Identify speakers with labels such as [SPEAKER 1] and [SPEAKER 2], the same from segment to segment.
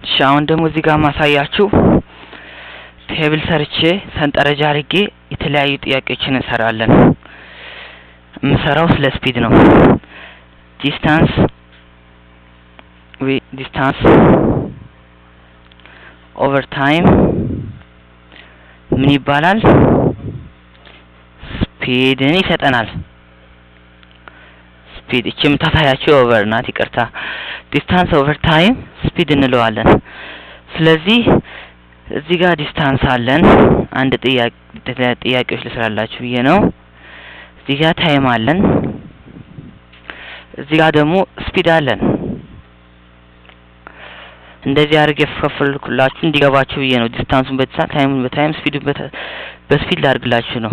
[SPEAKER 1] እሺ አሁን ደግሞ እዚህ ጋር ማሳያችሁ table ሰርቼ ሰንጠረዥ አድርጌ የተለያዩ ጥያቄዎችን እንሰራለን። የምሰራው ስለ speed ነው። Distance distance over time ምን ይባላል? Speed ን ይሰጠናል። Speed እቺ የምታሳያችሁ over ናት፣ ይቅርታ። Distance over time speed እንለዋለን። ስለዚህ እዚህ ጋር distance አለን። አንድ ጥያቄዎች ልስራላችሁ ብዬ ነው። እዚህ ጋር time አለን። እዚህ ጋር ደግሞ speed አለን። እንደዚህ አድርጌ ከፈልኩላችሁ እንዲገባችሁ ብዬ ነው። ዲስታንሱን በዲስታንስ፣ ታይሙን በታይም፣ ስፒዱን በስፒድ ላድርግላችሁ ነው።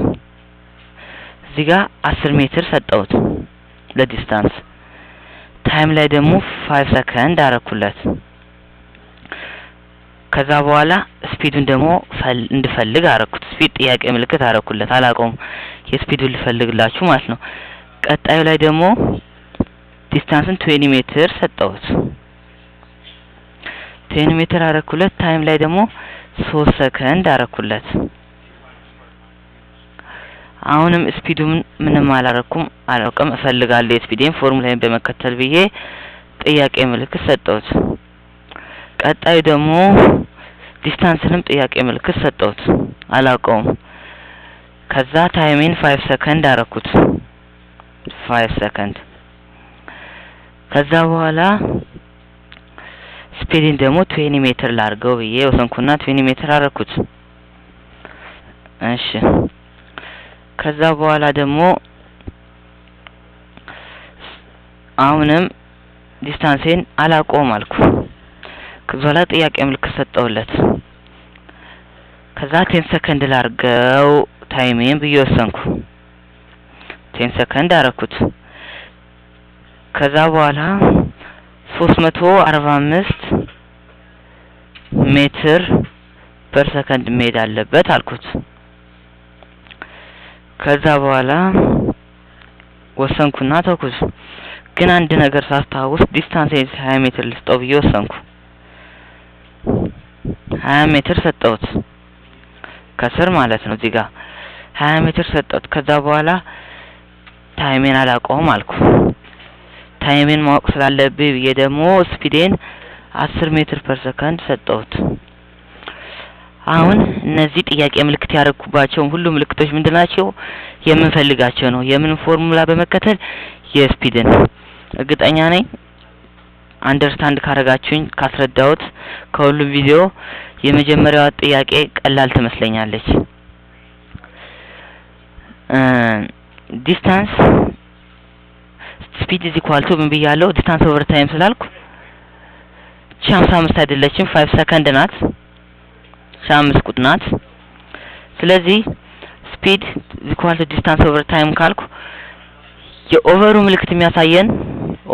[SPEAKER 1] እዚህ ጋር 10 ሜትር ሰጠሁት ለ distance፣ time ላይ ደግሞ 5 ሰከንድ አረኩለት። ከዛ በኋላ speed ኡን ደግሞ እንድፈልግ አረኩት። Speed ጥያቄ ምልክት አረኩለት። አላውቀውም፣ የ speed ኡን ልፈልግላችሁ ማለት ነው። ቀጣዩ ላይ ደግሞ distance ን 20 ሜትር ሰጠሁት። 20 ሜትር አረኩለት። Time ላይ ደግሞ 3 ሰከንድ አረኩለት። አሁንም speed ኡን ምንም አላረኩም፣ አላውቅም፣ እፈልጋለሁ የ speed ኤን formula ዬን በመከተል ብዬ ጥያቄ ምልክት ሰጠሁት። ቀጣዩ ደግሞ distance ንም ጥያቄ ምልክት ሰጠሁት፣ አላውቀውም። ከዛ time ኤን 5 ሰከንድ አረኩት፣ 5 ሰከንድ። ከዛ በኋላ speed ን ደግሞ 20 ሜትር ላርገው ብዬ ወሰንኩና 20 ሜትር አረኩት። እሺ ከዛ በኋላ ደግሞ አሁንም distance ኤን አላውቀውም አልኩ። ከዛ በኋላ ጥያቄ ምልክት ሰጠውለት። ከዛ 10 ሰከንድ ላርገው time ኤን ብዬ ወሰንኩ። 10 ሰከንድ አረኩት። ከዛ በኋላ 345 meter per second መሄድ አለበት አልኩት። ከዛ በኋላ ወሰንኩና ተውኩት። ግን አንድ ነገር ሳስታውስ distance 20 ሜትር ልስጠው ብዬ ወሰንኩ። 20 ሜትር ሰጠሁት፣ ከስር ማለት ነው። እዚህ ጋር 20 ሜትር ሰጠሁት። ከዛ በኋላ time ኤን አላውቀውም አልኩ። Time ኤን ማወቅ ስላለብኝ ብዬ ደግሞ speed ኤን 10 meter per second ሰጠሁት። አሁን እነዚህ ጥያቄ ምልክት ያደረኩባቸው ሁሉ ምልክቶች ምንድን ናቸው? የምንፈልጋቸው ነው። የምን ፎርሙላ በመከተል? የ speed ን። እርግጠኛ ነኝ understand ካረጋችሁኝ ካስረዳሁት ከሁሉም ቪዲዮ የመጀመሪያዋ ጥያቄ ቀላል ትመስለኛለች። Distance speed is equal to ምን ብያለሁ? Distance over time ስላልኩ እቺ 55 አይደለችም፣ 5 ሰከንድ ናት። 5 ቁጥር ናት። ስለዚህ speed is equal to distance over time ካልኩ የ over ኡ ምልክት የሚያሳየን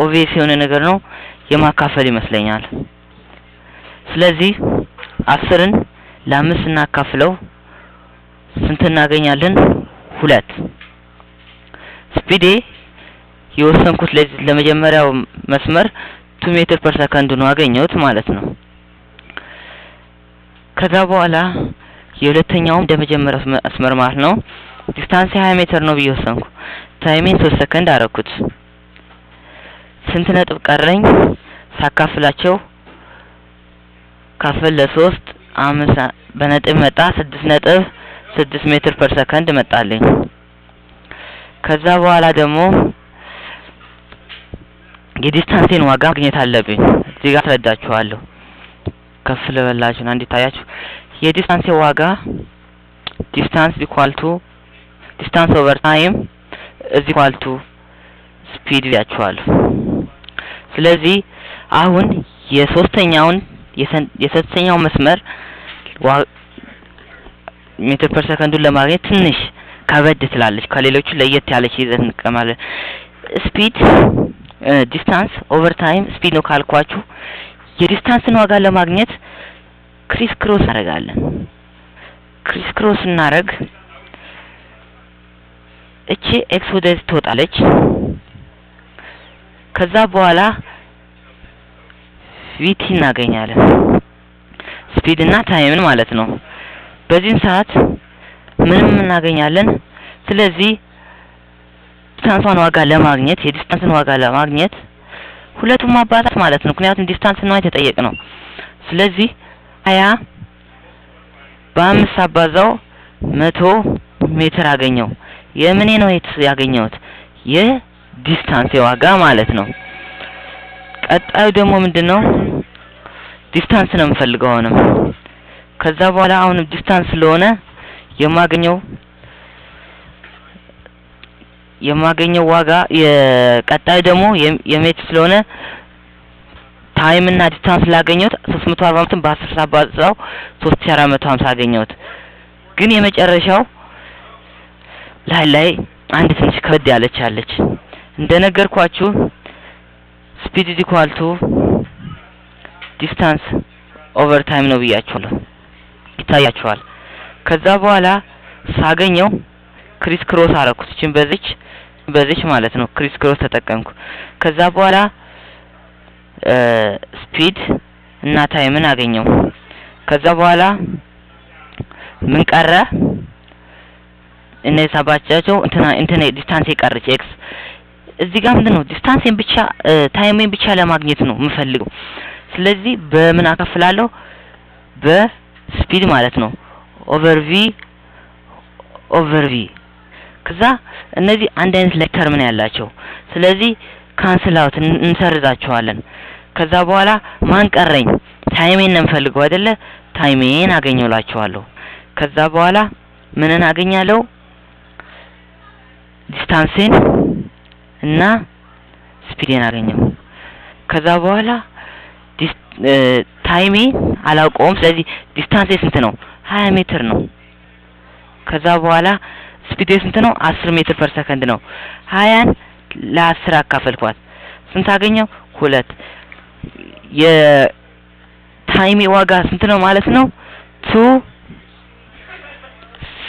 [SPEAKER 1] obvious የሆነ ነገር ነው፣ የማካፈል ይመስለኛል። ስለዚህ 10ን ለ5 እናካፍለው ስንት እናገኛለን? 2። Speed ኤ የወሰንኩት ለመጀመሪያው መስመር 2 meter per second ነው አገኘሁት ማለት ነው። ከዛ በኋላ የሁለተኛውም እንደመጀመሪያው መስመር ማለት ነው። Distance 20 ሜትር ነው ብዬ ወሰንኩ። Time ኤን 3 ሰከንድ አረኩት። ስንት ነጥብ ቀረኝ? ሳካፍላቸው ካፈል ለ3 5 በነጥብ መጣ፣ 6.6 meter per second መጣልኝ። ከዛ በኋላ ደግሞ የ distance ኤን ዋጋ ማግኘት አለብኝ። እዚህ ጋር አስረዳችኋለሁ። ከፍ ልበላችሁ እንዲታያችሁ። የ distance ኤ ዋጋ distance equal to distance over time is equal to speed ብያችኋለሁ። ስለዚህ አሁን የሶስተኛው መስመር meter per second ኡን ለማግኘት ትንሽ ከበድ ትላለች፣ ከሌሎቹ ለየት ያለች ይዘት እንጠቀማለን። Speed distance over time speed ነው ካልኳችሁ የ distance ን ዋጋ ለማግኘት criss cross እናደርጋለን። Criss cross እናደርግ እቺ x ወደዚህ ትወጣለች። ከዛ በኋላ VT እናገኛለን። Speed እና time ን ማለት ነው። በዚህም ሰዓት ምንም እናገኛለን። ስለዚህ distance ኗን ዋጋ ለማግኘት፣ የ distance ን ዋጋ ለማግኘት ሁለቱም ማባዛት ማለት ነው። ምክንያቱም distance ነው የተጠየቅነው። ስለዚህ 20 በ5 ሳባዛው 100 ሜትር አገኘው። የምኔ ነው ያገኘሁት? የ distance ዋጋ ማለት ነው። ቀጣዩ ደግሞ ምንድነው? Distance ነው የምፈልገው አሁንም። ከዛ በኋላ አሁንም distance ስለሆነ የማገኘው ዋጋ የቀጣዩ ደግሞ የሜትር ስለሆነ time እና distance ላገኘሁት 345 በ10 ሳባዛው 3450 አገኘሁት። ግን የመጨረሻው ላይ አንድ ትንሽ ከበድ ያለች አለች። እንደነገርኳችሁ speed is equal to distance over time ነው ብያችኋለሁ። ይታያችኋል። ከዛ በኋላ ሳገኘው criss cross አረኩት። እቺን በዚች በዚች ማለት ነው criss cross ተጠቀምኩ። ከዛ በኋላ speed እና time ን አገኘው። ከዛ በኋላ ምን ቀረ? እነዚህ ሳባቻቸው እንትና distance የቀረች x። እዚህ ጋር ምንድነው? Distance ኤን ብቻ፣ time ኤን ብቻ ለማግኘት ነው የምፈልገው። ስለዚህ በምን አካፍላለሁ? በ speed ማለት ነው። Over V over V። ከዛ እነዚህ አንድ አይነት like term ነው ያላቸው። ስለዚህ cancel out እንሰርዛቸዋለን። ከዛ በኋላ ማን ቀረኝ? Time ኤን ነው የምፈልገው አይደለ? Time ኤን አገኘውላችኋለሁ። ከዛ በኋላ ምንን አገኛለሁ? Distance ኤን እና speed ኤን አገኘው። ከዛ በኋላ time ኤ አላውቀውም። ስለዚህ distance ኤ ስንት ነው? 20 ሜትር ነው። ከዛ በኋላ speed ኤ ስንት ነው? 10 meter per second ነው። 20ን ለ10 አካፈልኳት፣ ስንት አገኘው? 2። የ time ኤ ዋጋ ስንት ነው ማለት ነው? 2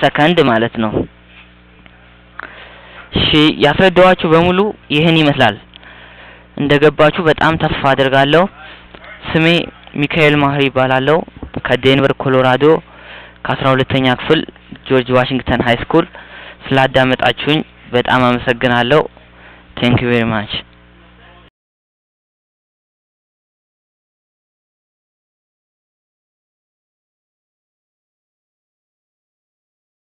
[SPEAKER 1] ሰከንድ ማለት ነው። እሺ፣ ያስረዳኋችሁ በሙሉ ይህን ይመስላል። እንደገባችሁ በጣም ተስፋ አድርጋለሁ። ስሜ ሚካኤል ማህሪ ይባላለሁ። ከዴንቨር ኮሎራዶ፣ ከ12ኛ ክፍል ጆርጅ ዋሽንግተን High School። ስላዳመጣችሁኝ በጣም አመሰግናለሁ። Thank you very much.